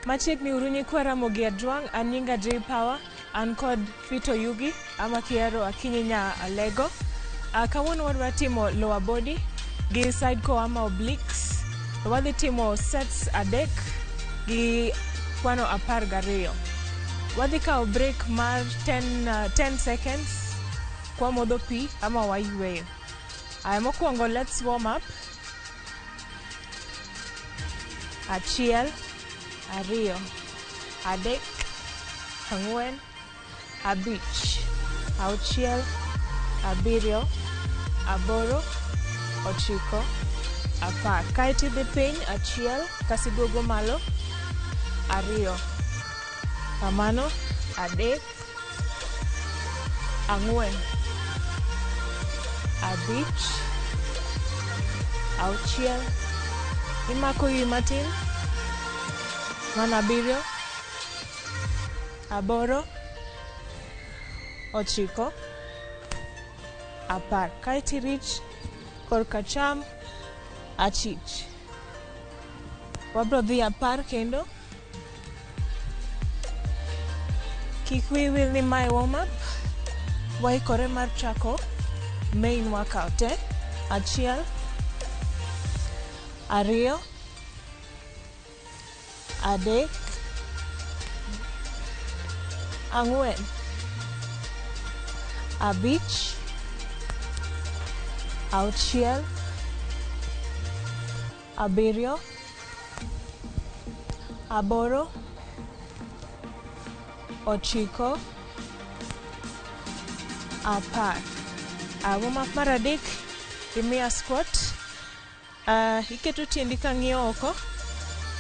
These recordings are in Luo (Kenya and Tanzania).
Machiegni uru nyikwa Ramogi Ajwang', an nyinga J Power, an kod Fito Yugi, ama kihero Akinyi nya Alego. Kawuono wadwa timo lower body gi side core ama obliques. Wadhi timo sets adek gi kwano 12. Wadhi kawo break mar 10 seconds kwa modho pi ama wayweyo. Aya, mokwongo let's warm up. 1, 2, 3, 4, 5, 6, 7, 8, 9, 10. Kaeto idhi piny 1, kasto iduogo malo 2. Kamano 3, 4, 5, 6, imako wiyi matin, mano 7, 8, 9, 10. Kaeto i reach korka cham achich. Wabro dhi 10 kendo. Kik wiyi wil ni mae warm up. Waikore mar chako main workout. 1, 2, 3, 4, 5, 6, 7, 8, 9, 10. Warm up mar 3, imiya squat. Iketo tiendi ka ng'iyo oko,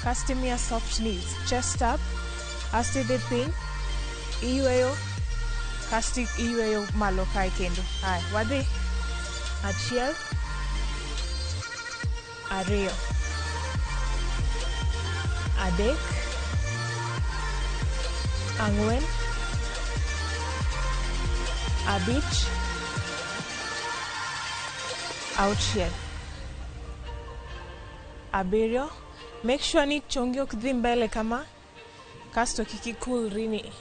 kasto imiya soft knees, chest up, asto idhi piny, iyweyo, kasto iyweyo malo kae kendo. Haya, wadhi. 1, 2, 3, 4, 5, 6, 7. Make sure ni chongi ok dhi mbele kama, kasto kik ikulri ni.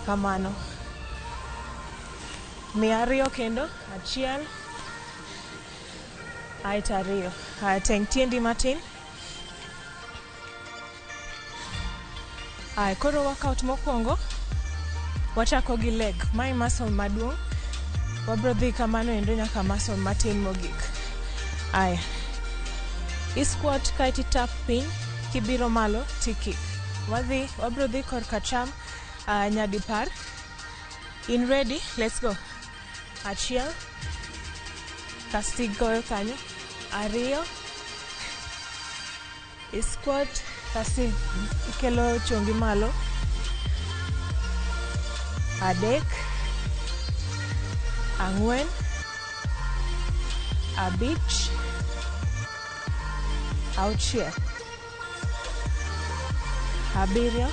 Kamano. Miya 2 kendo, 1, aeto 2. Haya, teng' tiendi matin. Haya, koro workout mokwongo, wachako gi leg. Mae muscle maduong'. Wabro dhi kamano endo nyaka muscle matin mogik. Aya. I squat kaeto i tap piny, kibiro malo ti kick. Wadhi, wabro dhi korka cham nyadipar. In ready? Let's go. 1, kasto igoyo kanyo. 2, i squat kasto ikelo chongi malo. 3, 4, 5, 6, 7, 8, 9,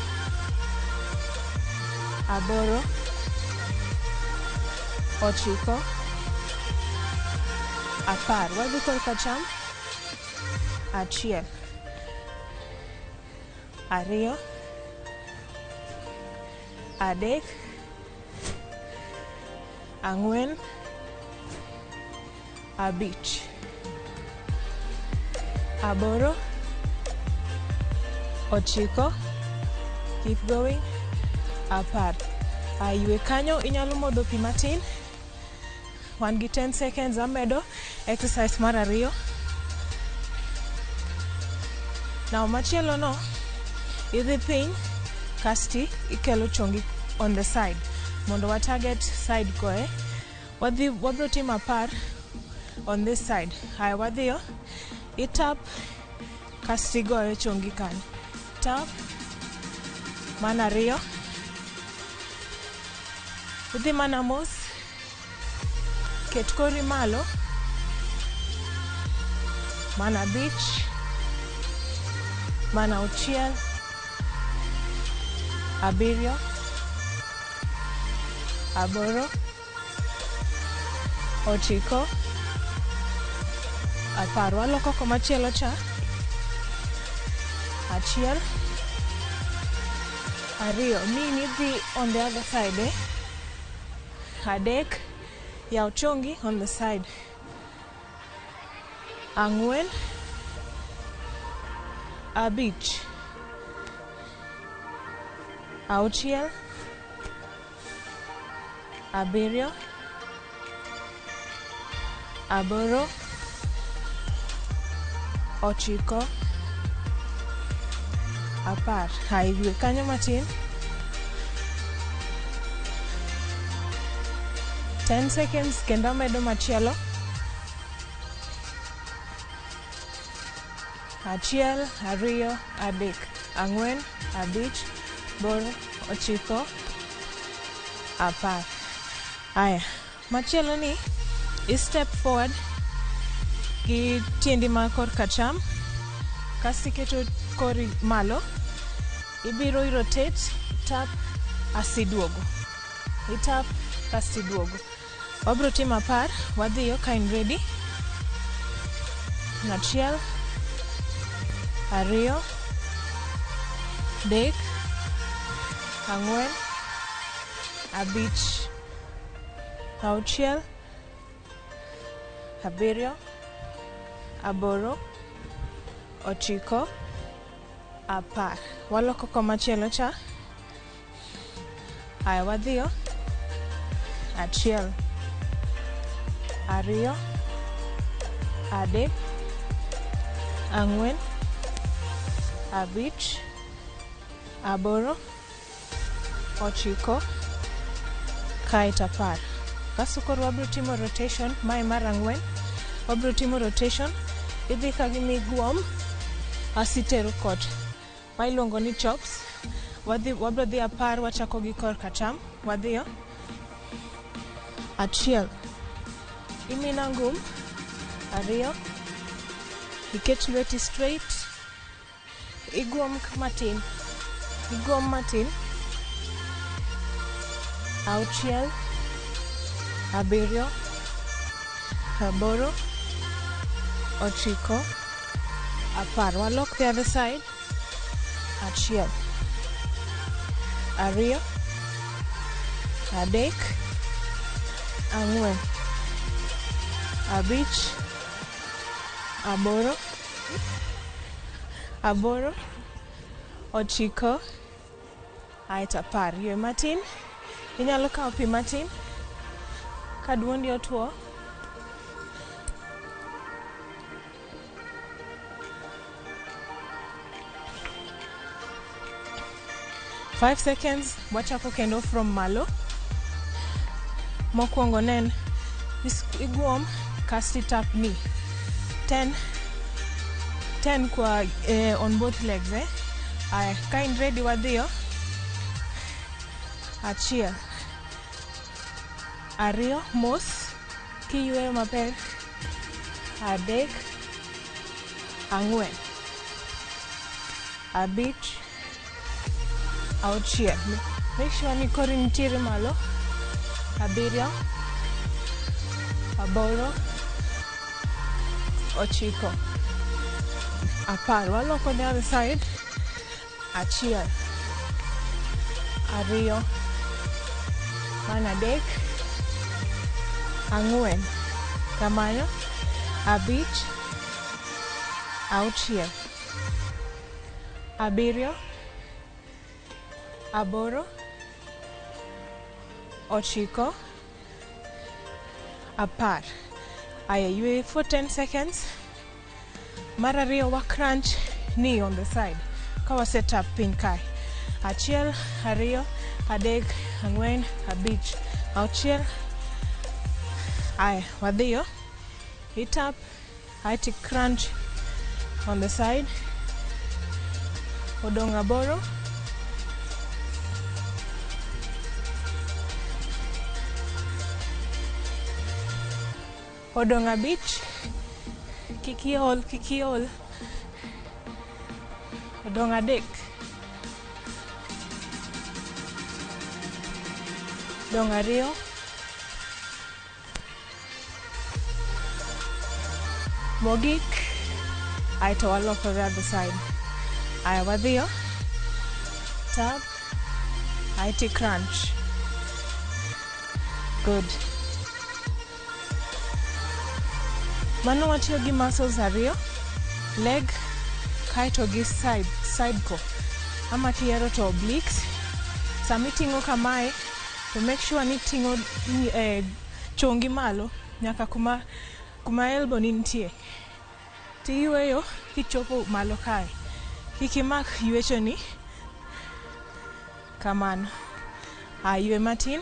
10. Wadhi korka cham. 1, 2, 3, 4, 5, 8, 9, keep going, 10. Ywe kanyo, inyalo modho pi matin. Wan gi 10 seconds amedo exercise mar 2. Now machielo no, idhi piny, kasti ikelo chongi on the side mondo wa target side koe. Wadhi, wabro timo 10 on this side. Haya, wadhiyo, i tap, kasto igoyo chongi kanyo. Tap, mano 2. Idhi mana mos, ket kori malo, mano 5, mano 6, 7, 8, 9, 10. Waloko komachielo cha. Achiel, ariyo, knee ni dhi on the other side, eh? Adek, yaw chongi on the side. Ang'wen, abich, auchiel, abiriyo, aboro, ochiko, apar. Haya, ywe kanyo matin. 10 seconds kendo amedo machielo. Achiel, ariyo, adek, ang'wen, abich, aboro, ochiko, apar. Aya, machielo ni i step forward gi tiendi ma korka acham, kasto iketo kori malo, ibiro i rotate, tap, asto iduogo. I tap, kasto iduogo. Wabiro timo apar, wadhiyo ka in ready. Achiel, ariyo, adek, ang'wen, abich, auchiel, abiriyo, aboro, ochiko, apar. Waloko komachielo cha. Aya, wadhiyo. Achiel, ariyo, adek, ang'wen, abich, aboro, ochiko, kaeto apar. Kasto koro wabiro timo rotation, mae mar ang'wen. Wabiro timo rotation, idhi ka gima iguom, asto itero kocha. Ma iluongo ni chops. Wadhi, wabiro dhi apar, wachako gi korka acham. Wadhiyo. Achiel, imino ngum. Ariyo, iket lweti straight, iguom matin, iguom matin. Auchiel, abiriyo, aboro, ochiko, apar. Walok the other side. Achiel, ariyo, adek, ang'wen, abich, aboro, aboro, ochiko, aeto apar. Ywe matin, inyalo kawo pi matin ka duondi otuo. 5 seconds, wachako kendo from malo. Mokwongo ne en iguom kasto itap knee. 10, 10 kwa on both legs, eh? Aya, ka in ready wadhiyo. Achiel, ariyo, mos, kiyweyo maber. Adek, ang'wen, abich, auchiel. Make sure ni kori nitiere malo. Abiriyo, aboro, ochiko, apar. Waloko the other side. Achiel, ariyo, mano adek, ang'wen, kamano, abich, auchiel, abiriyo, aboro, ochiko, apar. Aya, ywe for 10 seconds. Mar ariyo wa crunch knee on the side. Ka wa set up piny kae. Achiel, ariyo, adek, ang'wen, abich, auchiel. Aya, wadhiyo. Itap, aeto crunch on the side. Odong' aboro. Odong' abich. Kik iol, kik iol. Odong' adek. Odong' ariyo. Mogik. Aeto waloko the other side. Aya wadhiyo. Tap. IT crunch. Good. Mano watiyo gi muscles ariyo, leg kaeto gi side ko. Ama kiyiero to obliques. Sama iting'o kamae, to make sure ni iting'o chongi malo nyaka kuma elbow ni nitie. Tiyweyo kichopo malo kae. Kik imak ywechoni. Kamano. Ywe matin.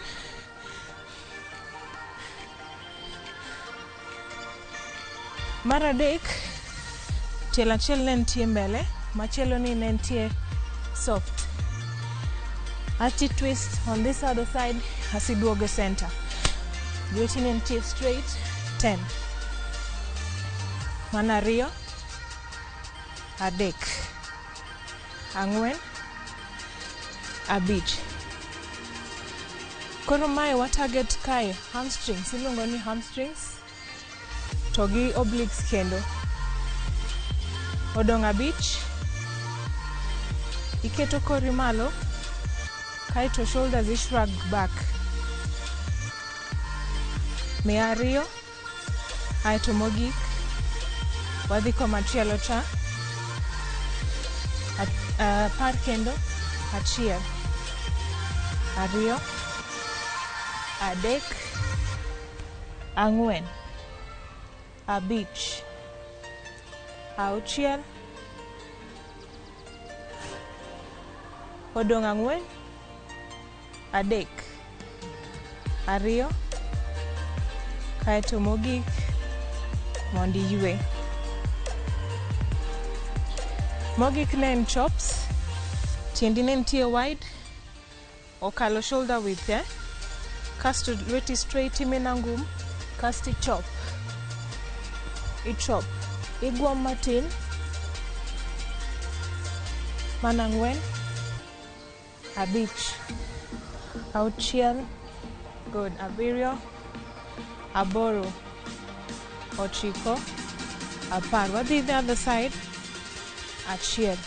Mar adek, tielo achiel ne nitie mbele, machielo ni ne nitie soft. Ati twist on this other side, asiduogo center. Lweti ne nitie straight, 10. Mano ariyo, adek, ang'wen, abich. Koro mae wa target kae hamstrings, iluongo ni hamstrings to gi obliques kendo. Odong' abich, iketo kori malo, kaeto shoulders i shrug back. Miya ariyo, aeto mogik, wadhi komachielo cha, apar kendo, achiel, ariyo, adek, ang'wen, abich, auchiel, odong' ang'wen, adek, ariyo, kaeto mogik mondo iywe. Mogik ne en chops, tiendi ne nitie wide, okalo shoulder width, eh? Kasto lweti straight imena ngum, kasto ichop. Ichop. Igwom matin. Mana ang'wen, abich, auchiel, good, abiriyo, aboro, ochiko, apar. Wadhi the other side, achiel.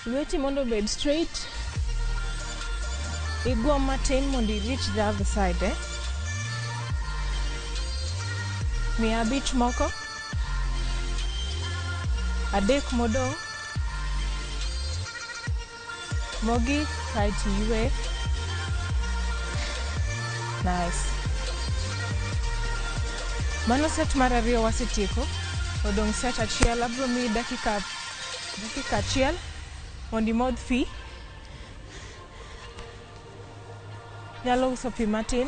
Lweti mondo obed straight. Igwom matin mondo i reach the other side, eh? Miya abich moko. Adek modong'. Mogik, kaeto iywe. Nice. Mano set mar ariyo wasetieko. Odong' set achiel. Abiro miyi dakika achiel mondo imodh pi. Nyalo uso pi matin.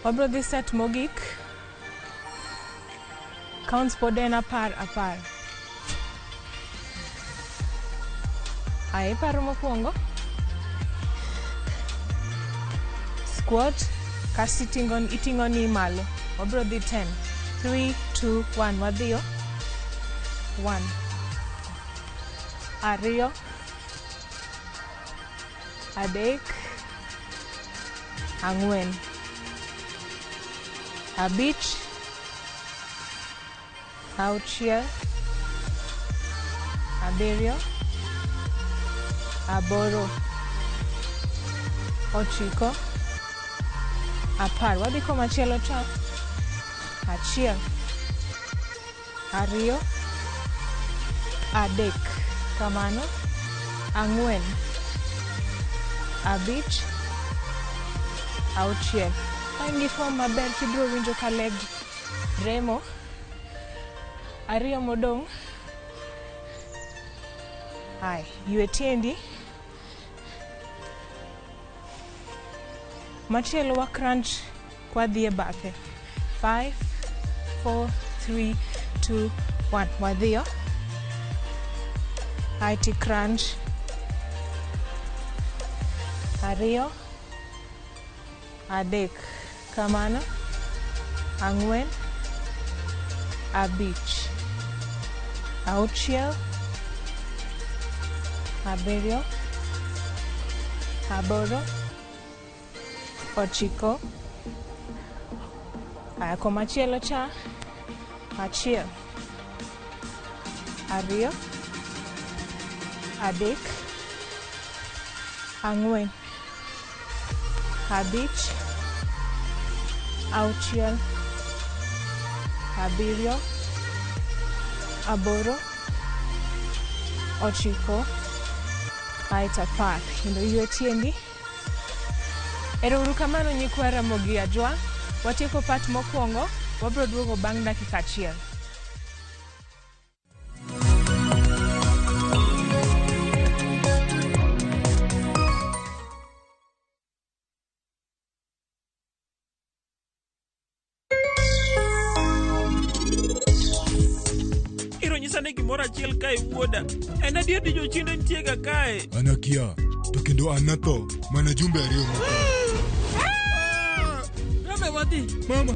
Wabiro dhi set mogik. Counts pod en apar apar. Aya, iparo mokwongo. Squat, kasto iting'o ni malo. Wabiro dhi 10. 3, 2, 1. Wadhiyo. 1. Ariyo. Adek. Ang'wen. Abich. Auchiel. Abiriyo. Aboro. Ochiko. Apar. Wadhi komachielo cha. Achiel. Ariyo. Adek. Kamano. Ang'wen. Abich. Auchiel. Ka in gi form maber tibiro winjo ka leg remo. Ariyo modong'. Ai, ywe tiendi. Machielo wa crunch kwadhi e bathe. 5, 4, 3, 2, 1. Wadhiyo. IT crunch. Ariyo. Adek. Kamano. Ang'wen. Abich. Auchiel. Abiriyo. Aboro. Ochiko. Aya, komachielo cha, achiel, ariyo, adek, ang'wen, abich, auchiel, abiriyo, aboro, ochiko, aeto apar. Kendo ywe tiendi. Ero uru kamano nyikwa Ramogi Ajwang'. Watieko part mokwongo, wabiro duogo bang' dakika achiel. Iro nyisa ni gimoro achiel kae wuoda. En adier ni jochiende nitie ga kae. An akia, to kendo an natho mana jumbe ariyo mokalo. Rame wadhi. Mama.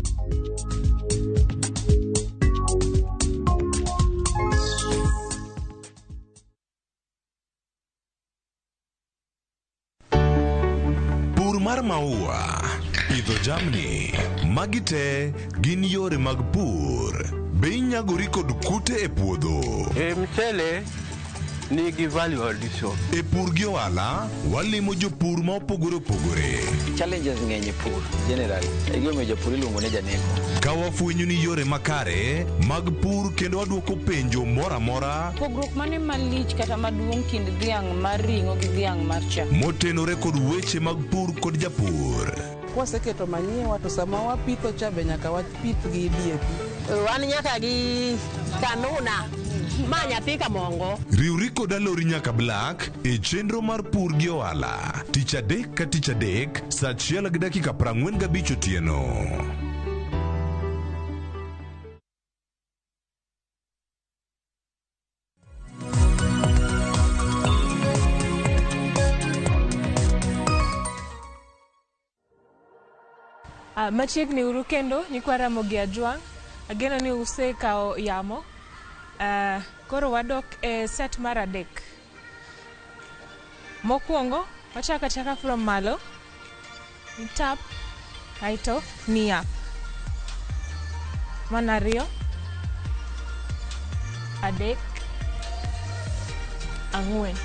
Pur mar maua, pidho jamni, magi te gin yore mag pur. Be inyagori kod kute e puodho? E mchele nigi value addition. E pur gi ohala, walimo jopur ma opogore opogore. Challenges ng'eny e pur generally. E gimomiyo japur iluongo ni janeko. Ka wafwenyo ni yore makare mag pur kendo wadwoko penjo moro amora Pogruok mane malich kata maduong' kind dhiang' mar ring'o gi dhiang' mar chak? motenore kod weche mag pur kod japur. Kwaseketo manyiwa to sama wapitho cha be nyaka wapith gi DAP. Wan nyaka gi kanuna ma nyathi kamongo. Riwri kod Alori nyaka Black e chenro mar pur gi ohala tich adek ka tich adek saa achiel gi dakika 45 otieno. Machiegni uru kendo nyikwa Ramogi Ajwang'. Ageno ni usekawo yamo. Koro wadok e set mar adek. Mokwongo, wachako achaka from malo. Tap, aeto knee up. Mano ariyo, adek, ang'wen,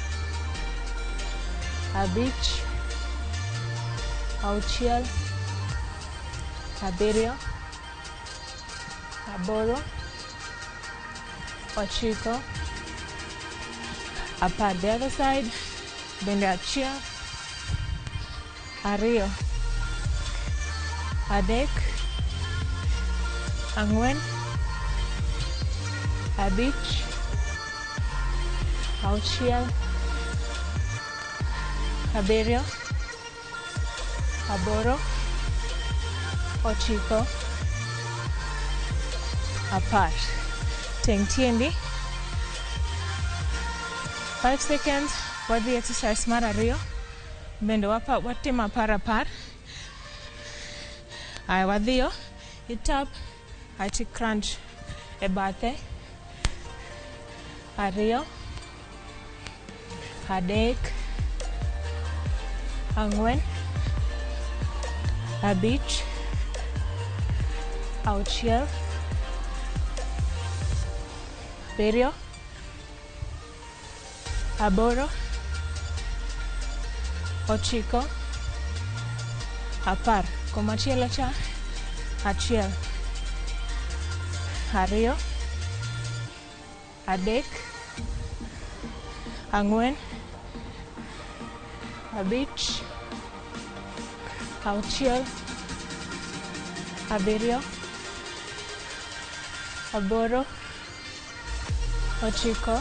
abich, auchiel, abiriyo, aboro, ochiko, apar. The other side, bende achiel, ariyo, adek, ang'wen, abich, auchiel, abiriyo, aboro, ochiko, apar. Teng tiendi. 5 seconds. Wadhi exercise mar ariyo. Bende watimo apar apar. Aya, wadhiyo. Itap, aeto crunch e bathe. Ariyo, adek, ang'wen, abich, auchiel, abiriyo, aboro, ochiko, apar. Komachielo cha, achiel, ariyo, adek, ang'wen, abich, auchiel, abiriyo, aboro, ochiko,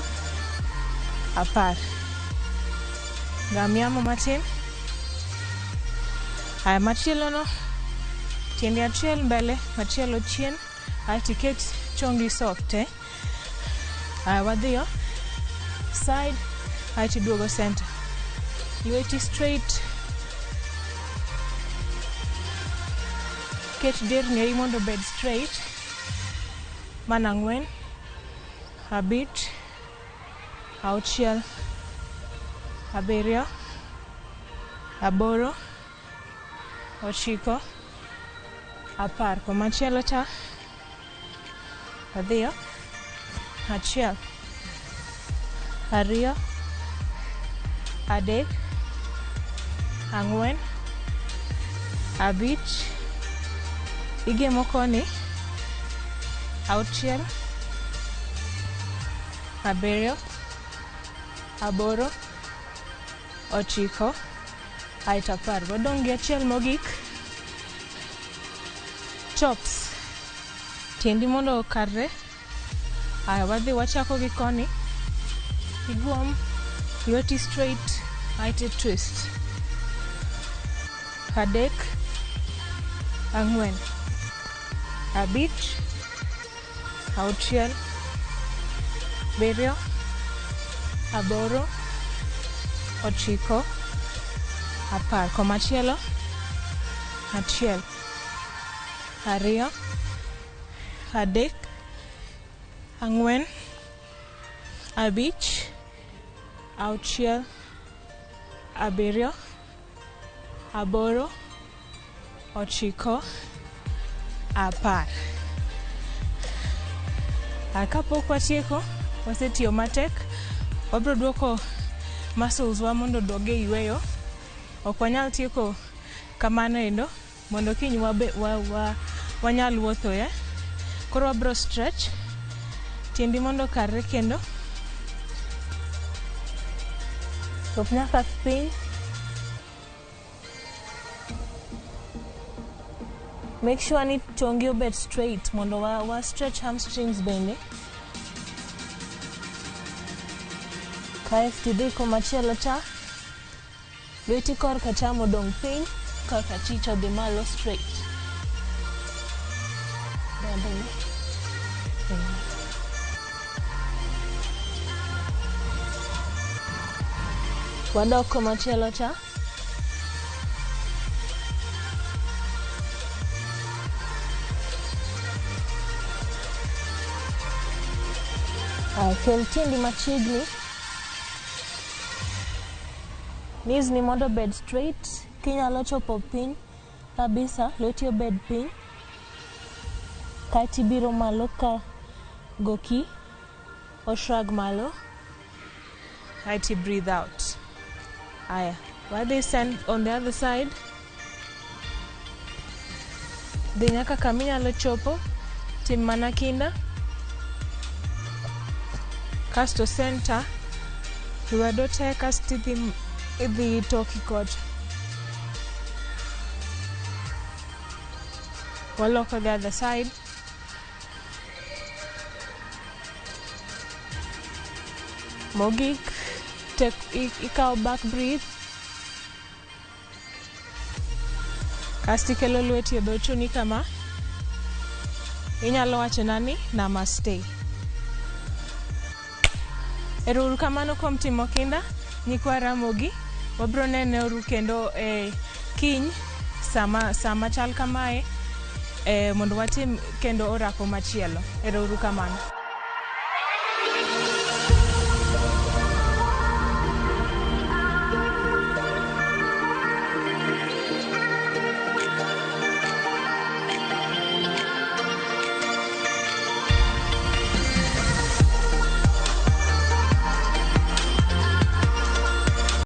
apar. Gam yamo matin. Aya, machielo no, tiendi achiel mbele, machielo chien, aeto iket chongi soft, eh? Aya, wadhiyo side, aeto iduogo center. Lweti straight. Ket derni mondo obed straight. Mano ang'wen, abich, auchiel, abiriyo, aboro, ochiko, 10. Komachielo cha. Adhiyo. 1, 2, 3, 4, 5, igemo koni, 6, 7, 8, 9, aeto 10. Wadong' gi achiel mogik. Chops. Tiendi mondo okarre. Aya, wadhi wachako gi koni. Igwom, lweti straight, aeto twist. 3, 4, 5, 6, 7, 8, 9, 10. Komachielo. 1, 2, 3, 4, 5, 6, 7, 8, 9, 10. Kapok watieko, wasetiyo matek, wabiro duoko muscles wa mondo oduog e yweyo. Ok wanyal tieko kamano endo mondo kiny wanyal wuotho, eh? Koro wabiro stretch tiendi mondo okarre kendo. Chop nyaka piny. Make sure ni chongi obed straight mondo wa stretch hamstrings bende. Kaeto idhi komachielo cha. Lweti korka cham odong' piny, korka achich odhi malo straight. Wadok komachielo cha. Kel tiendi machiegni. Knees ni mondo obed straight. Kinyalo chopo piny kabisa, lweti obed piny. Kaeto ibiro malo ka goki oshrug malo. Kaeto breathe out. Aya, wadhi send on the other side. Dhi nyaka kaminyalo chopo. Tim mana kinda. Kasto center. Lwedo te kasto idhi toki kocha. Waloko the other side. Mogik, ikaw back breathe. Kasto ikelo lweti e dho chuni kama. Inyalo wachona ni namaste. Ero uru kamano kuom timo kinda, nyikwa Ramogi. Wabiro nene uru kendo kiny sama chal kamae, mondo watim kendo orako machielo. Ero uru kamano.